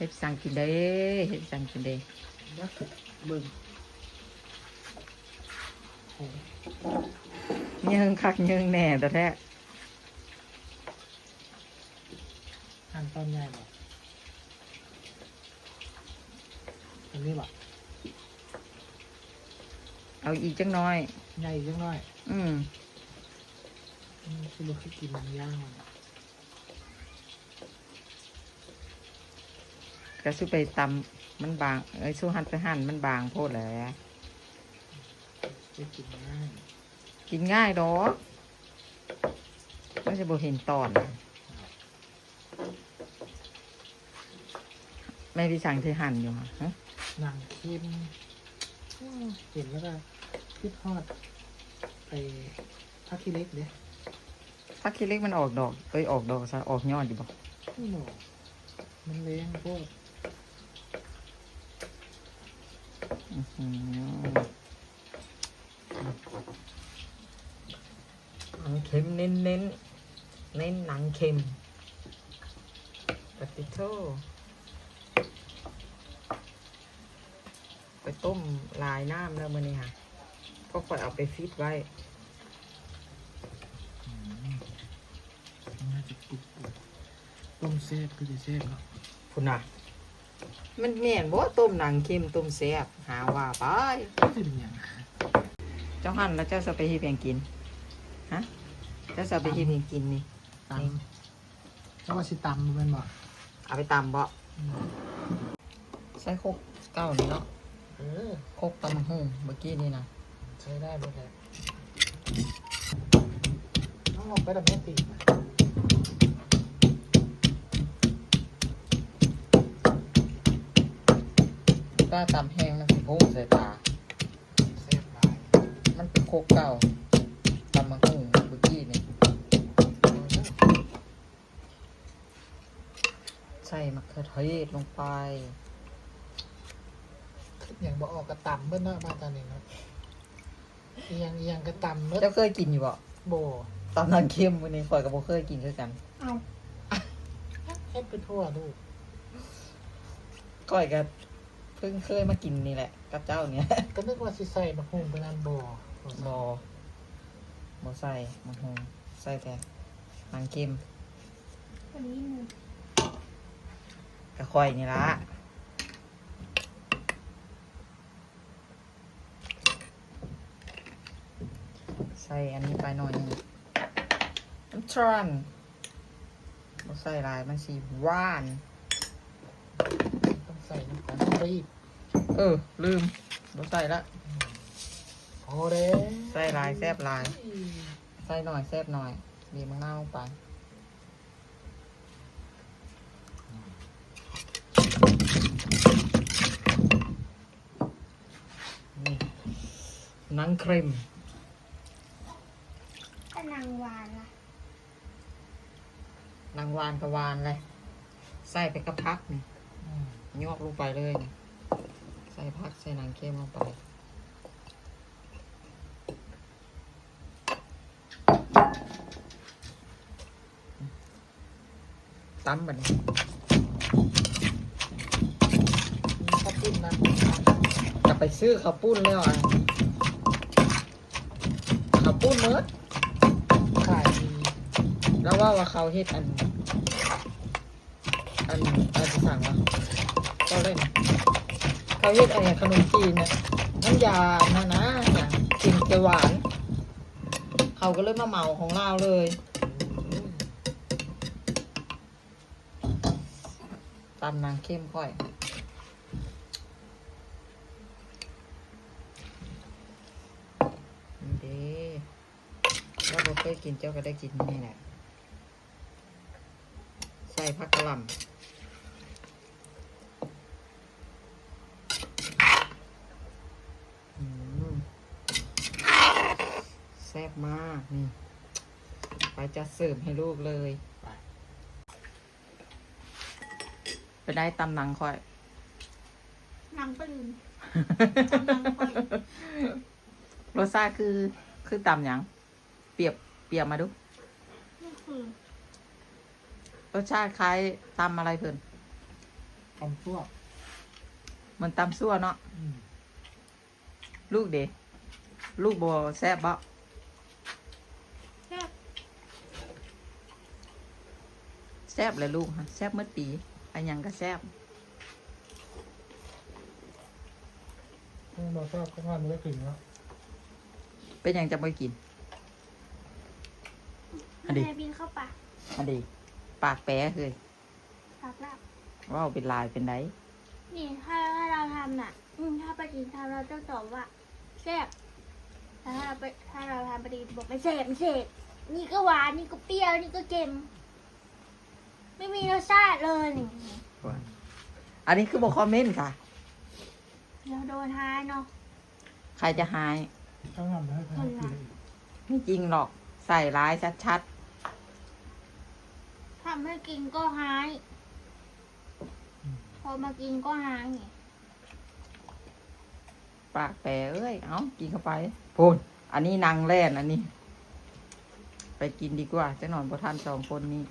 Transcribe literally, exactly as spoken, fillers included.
เฮ็ดสั่งกินได้ เฮ็ดสั่งกินได้ นะเบิ่งโอ้ เยิงคักเยิงแน่แต่แท้ หั่นตอนใหญ่บ่อันนี้บ่ เอาอีกจักหน่อย ใหญ่จังหน่อย อืม อืมคือบ่คือกินมันย่างมัน ก็สู้ไปตำมันบาง เอ้ย สู้หั่นไปหั่นมันบางโพดแหละ จะกินง่าย กินง่ายดอก มันจะบ่เห็นตอน แม่พี่สั่งที่หั่นอยู่ฮะ หนังเค็มอืมเห็นแล้วก็คิดฮอดไปผักขี้เหล็กเด้ ผักขี้เหล็กมันออกดอก เอ้ย ออกดอกซะ ออกยอดอยู่บ่ ไม่หนอมันแรงโพด อื้อหือหนังเค็มเน้นเน้น เน้นหนังเค็ม ปาติโท ไปต้มหลายน้ำแล้วมื้อนี้ค่ะ เพราะข้อยเอาไปฟรีซไว้ อืมน่าจะกรุบกรุบต้มแซ่บคือจะแซ่บเนาะ พุ้นน่ะ มันแม่นบ่ ต้มหนังเค็มต้มแซ่บ หาว่าไป คือเป็นหยัง เจ้าหั่นแล้วเจ้าสิไปเฮ็ดหยังกิน ฮะ เจ้าสิไปเฮ็ดหยังกินนี่ ตำแล้วว่าสิตำแม่นบ่ เอาไปตำบ่ อืม ใส่ครกเก่านี่เนาะ เออ ครกตำบักหุ่งเมื่อกี้นี่นะ ใช้ได้หมดเลยต้องลองไปดับแม่ตีนะ ตาตำแห้งมันสิพุ่งใส่ตา แซ่บหลาย มันเป็นครกเก่าตำบักหุ่งเมื่อกี้นี่ ใส่มะเขือเทศลงไป อย่างบ่ออกกระตำเบิ่นเนาะมาตอนนี้เนาะเอียงเอียงกระตำเบิ่น เจ้าเคยกินอยู่บ่ บ่ ตำหนังเค็มมื้อนี้ข้อยก็บ่เคยกินคือกัน เอาเฮ็ดไปทั่วลูก ข้อยก็เพิ่งเคยมากินนี่แหละ กับเจ้าเนี่ย ก็นึกว่าสิใส่บักหุ่งไปนั่นบ่ บ่ บ่ใส่บักหุ่ง ใส่แต่หนังเค็ม อันนี้หนึ่ง ก็ข้อยนี่ละ ใส่อันนี้ไปหน่อยหนึง น้ำตาล บ่ใส่หลายมันสิหวาน ต้องใส่น้ำตาลปี๊บ เออ ลืม บ่ใส่ละ พอแล้ว ใส่หลายแซ่บหลาย ใส่หน่อยแซ่บหน่อย บีบมะนาวลงไป นี่ หนังเค็ม ก็นางวานละ หนังหวานก็หวานเลย ใส่ไปกับผักนี่ อืม ยกลงไปเลยนี่ ใส่ผักใส่หนังเค็มลงไป ตำบัดนี้ มีข้าวปุ้นนะ กลับไปซื้อข้าวปุ้นแล้วอ่ะ ข้าวปุ้นเมิด ขายดี แล้วว่าว่าเขาเฮ็ดอัน อัน อันที่สั่งวะ ก็เล่น เขาเฮ็ดอันเนี้ยขนมจีนนะ น้ำยาอันนั้นนะ กินจะหวาน เขาก็เลยมาเหมาของเราเลย ตำหนังเค็มข้อย นี่เด้ เราบ่เคยกินเจ้าก็ได้กินนี่แหละ ใส่ผักกะหล่ำ อืม แซ่บมาก นี่ ไปจัดเสิร์ฟให้ลูกเลย ไป ไปได้ตำหนังข้อย นางตื่น นางคอย รสชาติคือ คือตำหยัง เปรียบ เปรียบมาดู นี่คือ รสชาติคล้ายตำอะไรเพิ่น ตำซั่ว มันตำซั่วเนาะ อืม ลูกเด้ ลูกบ่แซ่บบ่ แซ่บ แซ่บเลยลูกฮะ แซ่บเมื่อปีอันหยังก็แซ่บ ถ้าเราชอบก็ทานไม่ได้กินแล้ว เป็นหยังจะบ่กิน อันนี้ แม่บินเข้าปาก อันนี้ปากแปรเลย ปากลาบ เว้าเป็นลายเป็นได นี่ถ้าถ้าเราทำน่ะ อืมถ้าป้าจินทำเราจะตอบว่าแซ่บแต่ถ้าเราไปถ้าเราทำป้าจินบอกไม่แซ่บไม่แซ่บนี่ก็หวานนี่ก็เปรี้ยวนี่ก็เค็ม ไม่มีรสชาติเลยนี่ อันนี้คือบ่คอมเมนต์ค่ะ เราโดนท้ายเนาะ ใครจะหาย ต้องทำให้ทานกินอีก ไม่จริงหรอก ใส่ร้ายชัด ทำให้กินก็หาย อืม พอมากินก็หายไง ๆ ปากแปรเอ้ย เอากินเข้าไปพูนอันนี้นางแล่นอันนี้ ไปกินดีกว่าจะนอนบ่ทันสองคนนี้